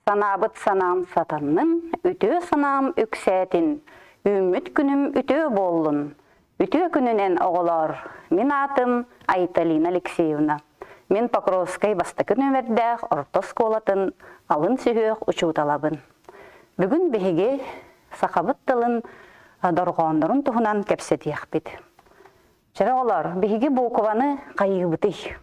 Санаабыт санаам сатаннын, үтүө санаам үксээтин, үүммүт күнүм үтүө буоллун. Үтүө күнүнэн, оҕолоор! Мин аатым Айталина Алексеевна. Мин Покровскай бастакы нүөмэрдээх орто оскуолатын алын сүһүөх учууталабын. Бүгүн биһиги сахабыт тылын дорҕооннорун туһунан кэпсэтиэхпит. Чэрэ оҕолоор, биһиги буукубаны хайыыбытый?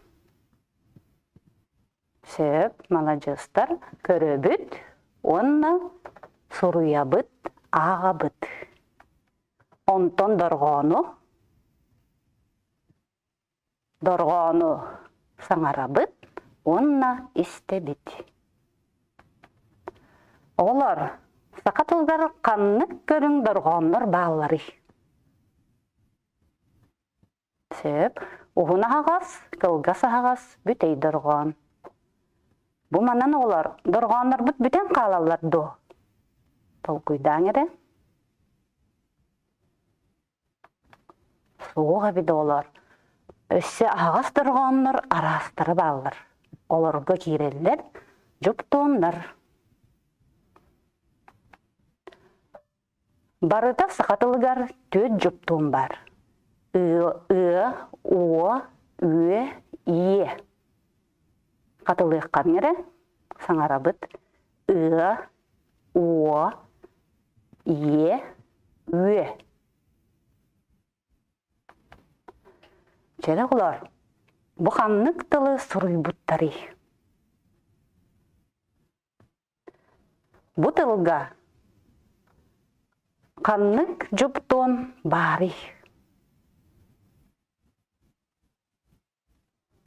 Сөп, маладьыастар, көрөбүт уонна суруйабыт, ааҕабыт. Онтон дорҕоону дорҕоону саҥарабыт уонна истэбит. Оҕолор, саха тылыгар ханнык көрүҥ дорҕооннор баалларый? Сөп. Уһун аһаҕас, кылгас аһаҕас, бүтэй дорҕоон. Бу манан оҕолор дорҕооннорбут бүтэн хаалаллар дуо? Толкуйдааҥ эрэ. Суох эбит оҕолор. Өссө аһаҕас дорҕооннор араастара бааллар. Олорго киирэллэр дьуптуоннар. Барыта саха тылыгар түөрт дьуптуун баар: ы, ы, уо, үө, иэ. Хатылыаххын эрэ саҥарабыт: ы, уо, иэ, үө. Чэрэ оҕолоор, бу ханнык тылы суруйбуттарый? Бу тылга ханнык дьуптуон баарый?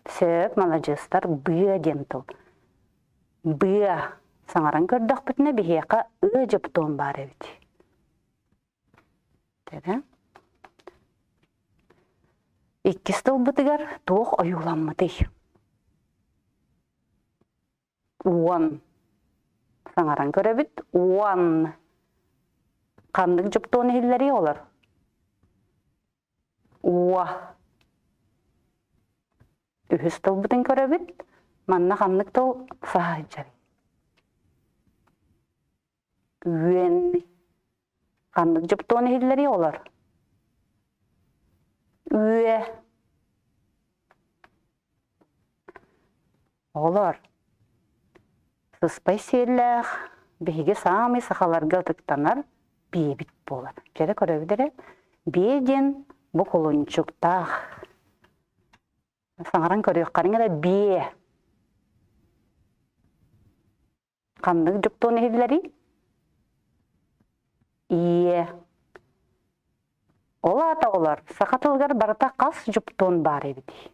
Сөп, маладьыастар, быа диэн тыл. Быа саҥаран көрдөхпүтүнэ биһиэхэ ыы дьуптуон баар эбит. Тэбэ. Иккис тылбытыгар туох ойууламмытый? Уон. Саҥаран көрөбүт. Уон. Ханнык дьуптуон иһиллэрий олор? Уо. Үһүс тылбытын көрөбүт. Манна ханнык тыл саһайдьарый? Үөн. Ханнык дьуптуон иһиллэрий олор? Үө. Оҕолоор, сыспай сиэллээх биһиги саамай сахаларга ытыктанар биэбит буолар. Дьэрэ көрөбүт эрэ, биэ диэн бу кулунчуктаах. Саҥаран көрүөххэриҥ эрэ биэ. Ханнык дьуптуон иһиллэрий? Иэ. Ол аата оҕолор саха тылыгар барыта хас дьуптуон баар эбитий?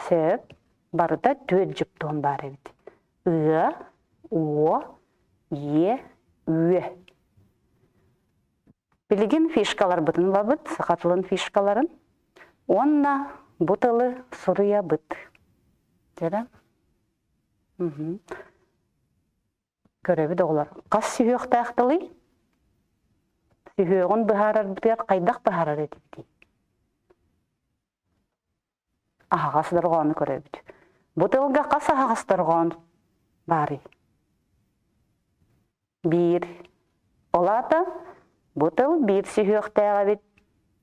Сөп, барыта түөрт дьуптуон баар эбит. Ыа, уо, иэ, үө. Билигин фишкаларбытын ылабыт, саха тылын фишкаларын. Уонна бу тылы суруйабыт. Дьэ Көрөбүт оҕолор. Хас сүһүөхтээх тылый? Сүһүөҕүн быһаарарбытыгар хайдах быһаарар этибитий? Аһаҕас дорҕоону көрөбүт. Бу тылга хас аһаҕас дорҕоон баарый? Биир. Ол аата бу тыл биир сүһүөхтээх эбит.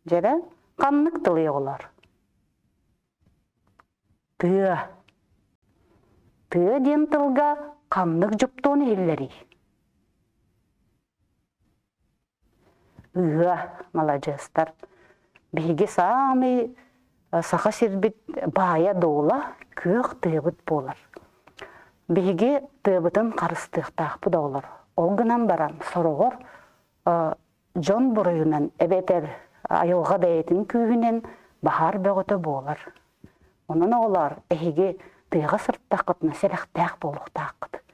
Дьэрэ, ханнык тылый оҕолор? Тыа. Тыа диэн тылга ханнык дьуптуон иһиллэрий? Ыа, маладьыастар. Биһиги саамай саха сирбит баайа-дуола күөх тыабыт буолар. Биһиги тыабытын харыстыахтаахпыт оҕолор. Ол гынан баран сороҕор дьон буруйунан эбэтэр айылҕа бэйэтин күүһүнэн баһаар бөҕөтө буолар. Онон оҕолоор, эһиги тыаҕа сырыттаххытына сэрэхтээх буолуохтааххыт.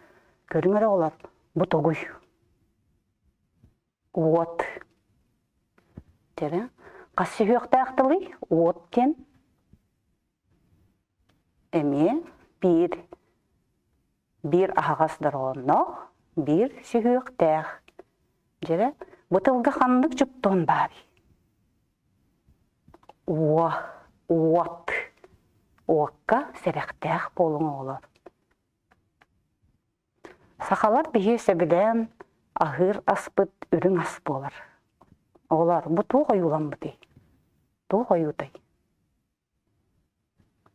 Көрүҥ эрэ оҕолор, бу тугуй? Уот. Дьэ, хас сүһүөхтээх тылый? Уот диэн эмиэ биир биир аһаҕас дорҕоонноох, биир сүһүөхтээх. Дьэ, бу тылга ханнык дьуптуон баарый? Уо, уот. Уокка сэрэхтээх буолуҥ оҕолор. Сахалар биһи сөбүлээн аһыыр аспыт үрүҥ ас буолар. Оҕолор, бу туох ойууламмытый? Туох ойуутай?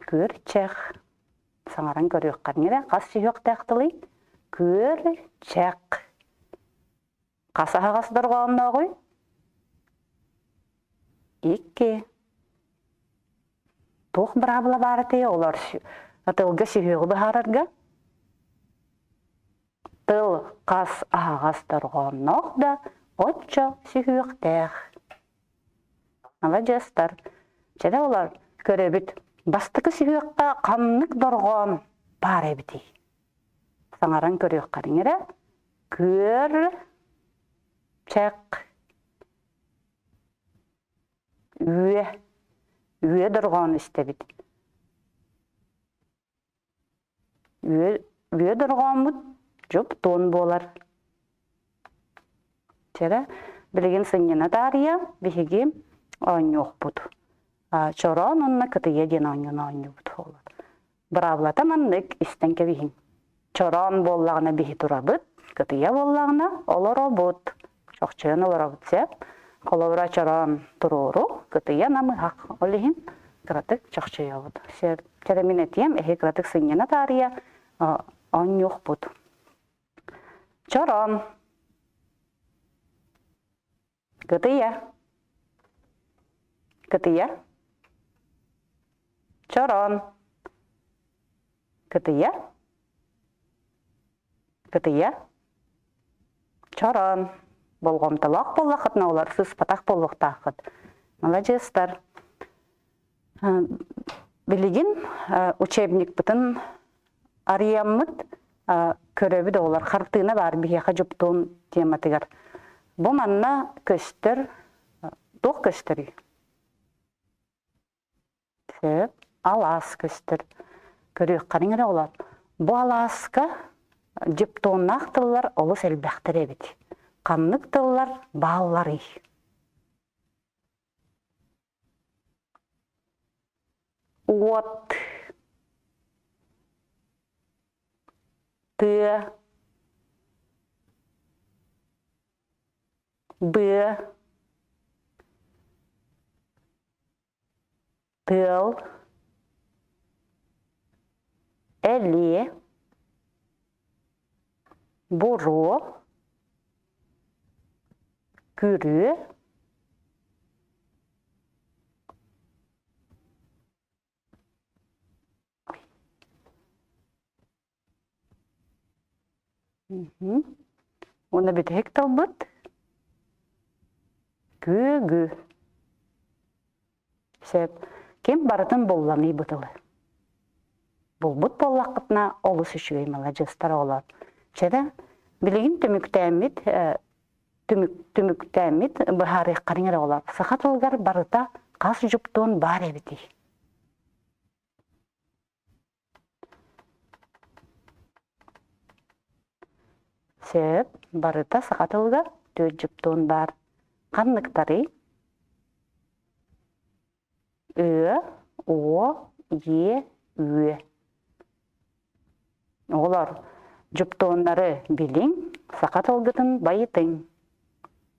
Күөрчэх. Саҥаран көрүөххэ эрэ хас сүһүөхтээх тылый? Күөрчэх. Хас аһаҕас дорҕооннооҕуй? Икки. Туох быраабыла баар этэй олор тылга сүһүөҕү быһаарарга? Тыл хас аһаҕас дорҕоонноох да оччо сүһүөхтээх. Маладьыастар. Чэ олор көрөбүт. Бастакы сүһүөххэ ханнык дорҕоон баар эбитий? Саҥаран көрүөххэриҥ эрэ. Күөр, чэх, үө, үө дорҕоону истэбит. Үө, үө дорҕооммут дьоптуон буолар. Чэрэ, билигин сынньана таарыйа биһиги оонньуохпут. Чороон уонна кытыйа диэн оонньууну оонньуубут буолар. Быраабылата маннык истэн кэбиһиҥ. Чороон буоллаҕына биһи турабыт, кытыйа буоллаҕына олоробут. Чохчойон олоробут сөп. Холобура чороон туруору, кытыйа намыһах. Ол иһин кыратык чохчойобут. Сөп. Чэрэ мин этиэм, эһи кыратык сынньана таарыйа оонньуохпут. Чороон. Кытыйа. Кытыйа. Чороон. Кытыйа. Кытыйа. Чороон. Болҕомтолоох буоллаххытына олор сыыспатах буолуохтааххыт. Маладьыастар. Билигин учебникпытын арыйаммыт көрөбүт оҕолор хартыына баар биһиэхэ дьуптуун тематыгар. Бу манна көстөр туох көстөрүй? Сөп, алаас көстөр. Көрүөххэниҥ эрэ оҕолор. Бу алааска дьуптууннаах тыллар олус элбэхтэр эбит. Ханнык тыллар баалларый? Уот, тыа, быа, тыал, элиэ, буруо, күрүө, Уонна бүтэһик тылбыт күөгү. Сөп. Ким барытын булламый бу тылы. Булбут буоллаххытына олус үчүгэй маладьыастар оҕолор. Чэ билигин түмүктээммит түмүк түмүктээммит быһаарыаххарыҥ эрэ оҕолор. Саха тылыгар барыта хас дьуптуон баар эбитий? Сөп, барыта саха тылыгар түөрт дьуптуон баар. Ханныктарый? Ы, О, Е, Ү. Оҕолор, дьуптуоннары билиҥ, саха тылгытын байытыҥ.